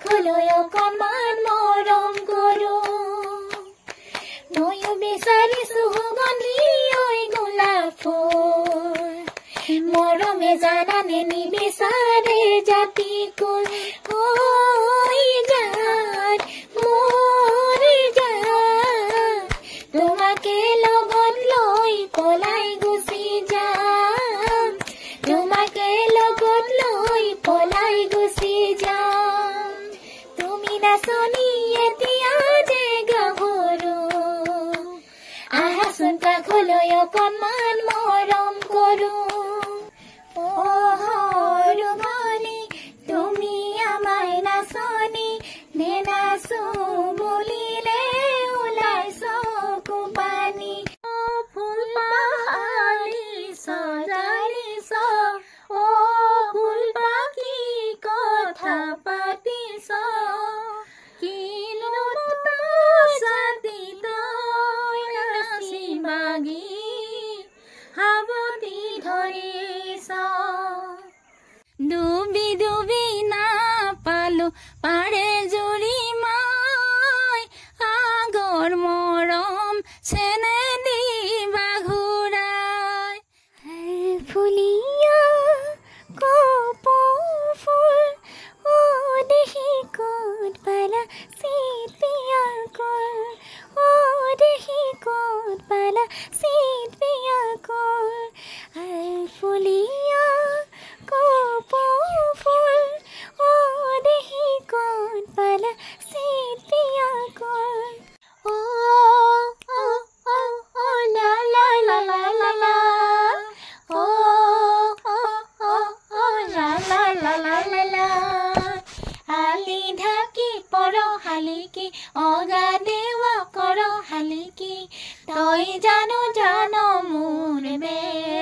কাষলৈ অকণমান মৰম কৰো। ময়ো বিচাৰিছো সুগন্ধি ঐ গোলাপ ফুল, মৰমে জানানে নিবিচাৰে জাতি কুল। ঐ জান মোৰ জান, তোমাকে লগত লৈ পলাই গুচি যাম, তোমাকে লগত লৈ পলাই গুচি যাম। তুমি নাচনী এতিয়া যে গাভৰু, আহাচোন কাষলৈ অকণমান মৰম কৰো। অ সৰু ভনী তুমি আমাৰ নাচনী, নেনাচো বুলিলে ওলাই চকু পানী। অ ফুল পাহালিছ জানিছ, অ ফুল পাখি কথা পাতিছ, কিনো জাতি তই নাচি বাগি সাৱটি ধৰিছ। ডুবি ডুবি নাপালো পাৰে জুৰি মাই, আগৰ মৰম চেনে দিবা ঘূৰাই। ফুলীয়া কপৌ ফুল, অ দেহি ক'ত পালা চিত কুল, অ দেহি ক'ত পালা চিত কুল। ফুলীয়া কপৌ ফুল, অ দেহি ক'ত পালা চিত কুল। অ অ অ অ লা লা লা লা লা লা, অ অ অ অ লা লা লা লা লা লা। আলি ঢাকি পৰ শালিকি, অগা দেৱা কৰ শালিকি, তই জানো জান মোৰ বেদনা।